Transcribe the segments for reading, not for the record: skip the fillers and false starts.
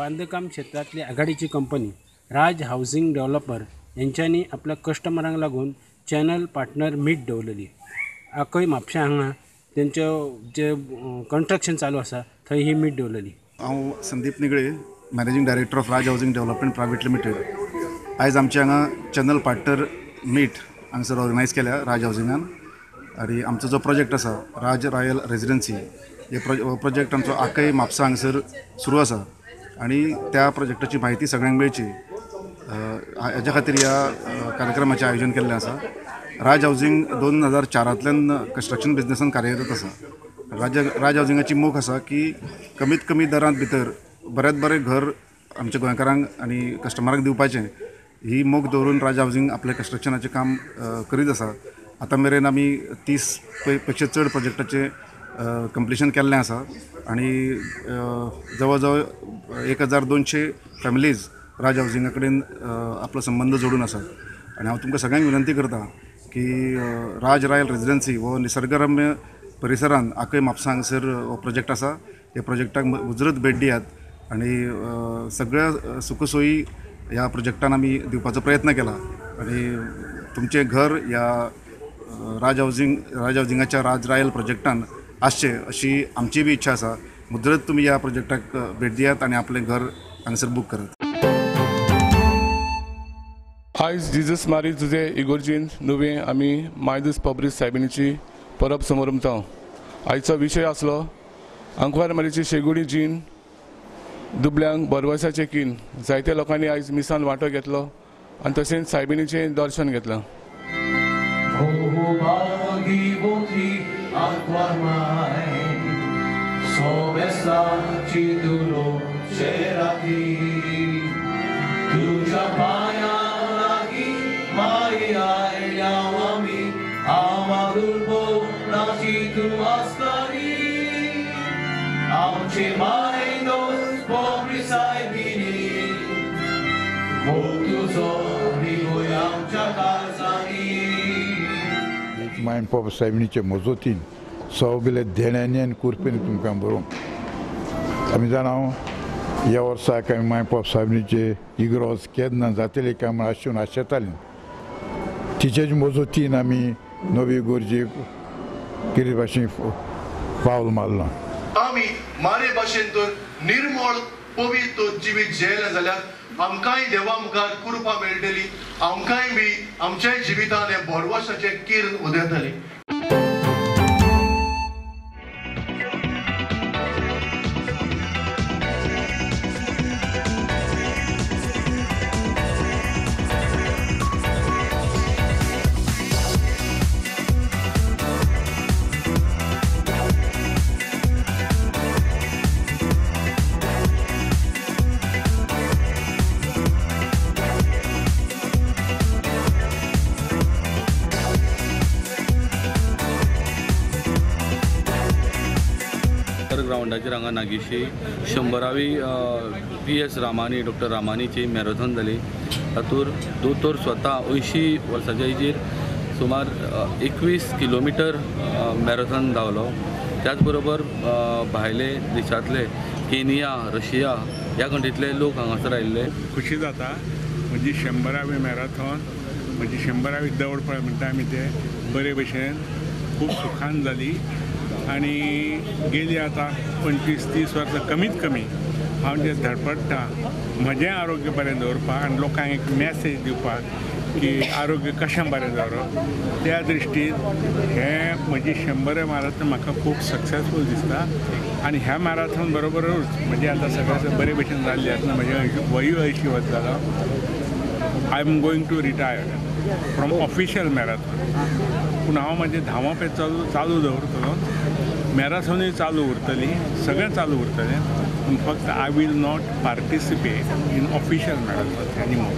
बांदकाम क्षेत्रांतली आघाडीची कंपनी राज housing developer यांच्यांनी आपल्या कस्टमरांक लागून चॅनल पार्टनर मीट दवरलेली. आकय म्हापशा हांगा तेंचे जे कंस्ट्रक्शन चालू आसा थंय ही मीट दवरलेली. हांव Sandeep Nigale, managing director of Raj housing development private limited. आयज आमचे हांगा चॅनल पार्टनर मीट हांगासर ऑर्गनायज केल्या राज हावसिंगान. आनी आमचो जो प्रोजेक्ट आसा राज रॉयल रेजिडन्सी, हे प्रोजेक्ट आमचो आकय म्हापसा हांगासर सुरू आसा आनी त्या प्रोजेक्टाची म्हायती सगळ्यांक मेळची हाज्या खातीर ह्या कार्यक्रमाचें आयोजन केल्लें आसा. राज हावसिंग 2004 कंस्ट्रक्शन बिजनेसान कार्यरत आसा. राज हावसिंगाची मोख आसा की कमीत कमी दरांत भितर बऱ्यांत बरें घर आमच्या गोंयकारांक आनी कस्टमरांक दिवपाचें ही मोख दवरून राज हावसिंग आपलें कंस्ट्रक्शनाचें काम करीत आसा. आतां मेरेन आमी 30 पेक्षा चड प्रोजेक्टाचें कंप्लिशन केल्लें आसा आनी जवळ जवळ 1200 फॅमिलीज राज हावसिंगा कडेन आपलो संबंद जोडून आसा. आनी हांव तुमकां सगळ्यांक विनंती करता की राज रॉयल रेजिडन्सी हो निसर्गरम्य परिसरान आकय म्हापसा हांगासर हो प्रोजेक्ट आसा. ह्या प्रोजेक्टाक मुजरत भेट दियात आनी सगळ्या सुखसोयी ह्या प्रोजेक्टान आमी दिवपाचो प्रयत्न केला आनी तुमचें घर ह्या राज हावसिंगाच्या राज रॉयल प्रोजेक्टान आसचें अशी आमची बी इच्छा आसा. मुजरत तुमी ह्या प्रोजेक्टाक भेट दियात आनी आपलें घर हांगासर बूक करात. आयज जीजस मारी जुजे इगोर्जीन नुवें आमी मायदूस पब्रीस सायबिणीची परब समरमता. आयचो विशय आसलो आंकवार मारीची शेगुडी जीण दुबल्यांक बरवसाचें कीन. जायत्या लोकांनी आयज मिसान वांटो घेतलो आनी तशेंच सायबिणीचें दर्शन घेतलां. मायन पोप सायबिणीचे मजतीन सगळे देण्यांनी आनी कुरपेन तुमकां बरोवंक आमी जाणा ह्या वर्साक आमी मायन पोप सायबिणीचे इगरोज केन्ना जातले काय म्हूण आशेवन आशेतालीं. तिचेच मजतीन आमी नवी इगर्जेक कितें भाशेन पावल मारलां. आमी मारे भाशेन तर निर्मळ पवित्र जिवीत जियेलें जाल्यार आमकांय देवा मुखार कृपा मेळटली, आमकांय बी आमच्याय जिवितान हें भरवशाचें किरण उदेतलें. ग्रावंडाचेर हांगा नागेशी 100वी PS Ramani doctor रामानीची मॅरेथॉन जाली. तातूंत दोतोर स्वता 80 वर्साच्या एजीर सुमार 21 किलोमिटर मॅरेथॉन धांवलो. त्याच बरोबर भायले देशांतले केनिया, रशिया ह्या कंट्रींतले लोक हांगासर आयिल्ले. खुशी जाता म्हजी 100वी मॅरेथॉन, म्हजी 100वी दौड पळय म्हणटा आमी, ते बरे भशेन खूब सुखान जाली. आनी गेली आतां 25-30 वर्सां कमीत कमी हांव जें धडपडटा म्हजें आरोग्य बरें दवरपाक आनी लोकांक एक मॅसेज दिवपाक की आरोग्य कशें बरें दवरप, त्या दृश्टीन हें म्हजी 100 मॅरेथॉन म्हाका खूब सक्सेसफूल दिसता. आनी ह्या मॅरेथॉन बरोबरूच म्हजें आतां सगळें बरे भशेन जाल्लें आसा. म्हजें वयूय 80 वर्स जालां. I am going to retire from official marathon, पूण हांव म्हजें धांवप हें चालू दवरतलो. मॅरेथॉनूय चालू उरतली, सगळें चालू उरतलें, पूण फक्त I will not participate in official marathon anymore.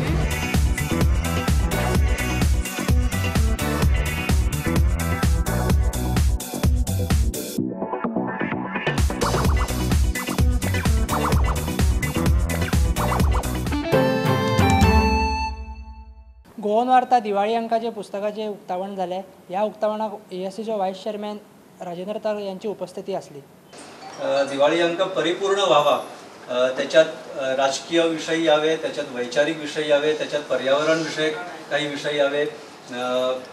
Goan Varta Diwali अंकाचे पुस्तकाचे उक्तावण जालें. ह्या उक्तावणाक ASCचो व्हायस चेअरमॅन राजेंद्र तार यांची उपस्थिती आसली. दिवाळी अंक परिपूर्ण व्हावा त्याच्यात राजकीय विषय यावे, त्याच्यात वैचारिक विषय यावे, त्याच्यात पर्यावरण विषयक काही विषय यावे.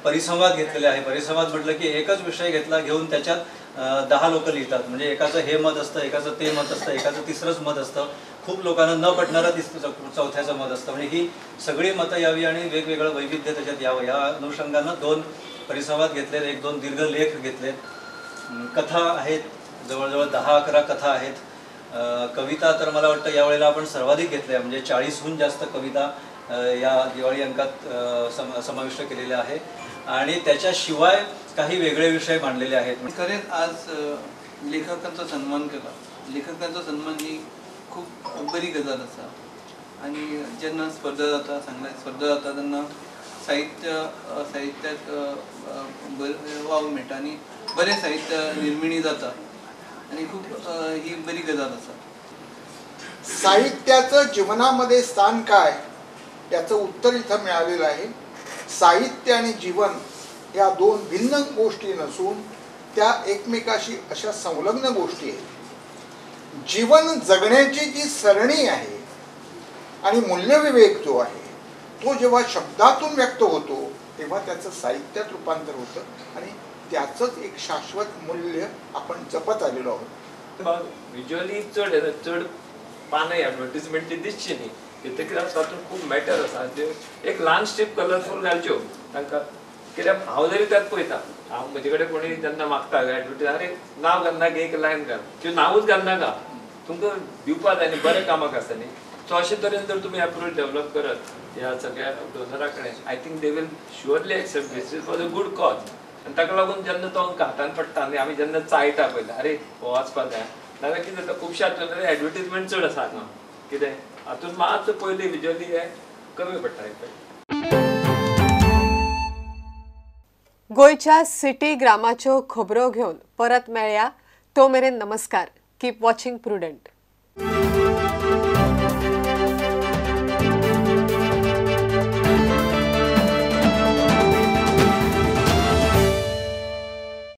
परिसंवाद घेतलेले आहे. परिसंवाद म्हटलं की एकच विषय घेतला घेऊन त्याच्यात 10 लोक लिहितात, म्हणजे एकाचं हे मत असतं, एकाचं ते मत असतं, एकाचं तिसरंच मत असतं, खूप लोकांना न पटणारं तिसरं चौथ्याचं मत असतं. म्हणजे ही सगळी मतं यावी आणि वेगवेगळं वैविध्य त्याच्यात यावं या अनुषंगानं 2 परिसंवाद घेतलेत, 1-2 दीर्घ लेख घेतलेत. कथा आहेत, जवळजवळ 10-11 कथा आहेत. कविता तर मला वाटतं यावेळेला आपण सर्वाधिक घेतल्या, म्हणजे 40हून जास्त कविता या दिवाळी अंकात समाविष्ट केलेल्या आहे आणि त्याच्याशिवाय काही वेगळे विषय मांडलेले आहेत. खरेच आज लेखकांचा सन्मान केला. लेखकांचा सन्मान ही खूप बरी गजाल आसा आनी जेन्ना स्पर्धा जाता, सांगले स्पर्धा जाता तेन्ना साहित्य साहित्याक वाव मेळटा आनी बरें साहित्य निर्मिणी जाता आनी खूब ही बरी गजाल आसा. साहित्याचं जीवनामध्ये स्थान काय याचं उत्तर इथं मिळालेलं आहे. साहित्य आणि जीवन या दोन भिन्न गोष्टी नसून त्या एकमेकाशी अशा संलग्न गोष्टी आहेत. जीवन जगण्याची जी सरणी आहे आणि मूल्यविवेक जो आहे तो जेव्हा शब्दातून व्यक्त होतो तेव्हा त्याचं साहित्यात रूपांतर होतं आणि त्याचंच एक शाश्वत मूल्य आपण जपत आलेलो आहोत. विज्युअली चड चड पानां एडवर्टीजमेंट दिसची न्ही, कित्याक तातूंत खूब मॅटर आसा. एक ल्हान स्ट्रीप कलरफूल घालच्यो तांकां, कित्याक हांव जरी त्यात पळयता, हांव म्हजे कडेन कोणी जेन्ना मागता एडवर्टीज, अरे नांव घालनाका, एक लायन घाल, त्यो नांवूच घालनाका, तुमकां दिवपा जाय न्ही, बरें कामाक आसा न्ही. सो अशे तरेन जर तुमी एप्रोच डेवलप करत ह्या सगळ्या डोनरा कडेन, I think they will surely accept this is for a good cause. आनी ताका लागून जेन्ना तो आमकां हातान पडटा आनी आमी जेन्ना चाळटा पयलीं, अरे हो वचपा जाय, नाजाल्यार कितें जाता, खुबशे हातून एडवर्टीजमेंट चड आसा हांगा, कितें हातून मातसो पयलीं विज्युअली हें कमी पडटा इफेक्ट. गोंयच्या सिटी ग्रामाच्यो खबरो घेवन परत मेळया, तो मेरेन नमस्कार. Keep watching Prudent.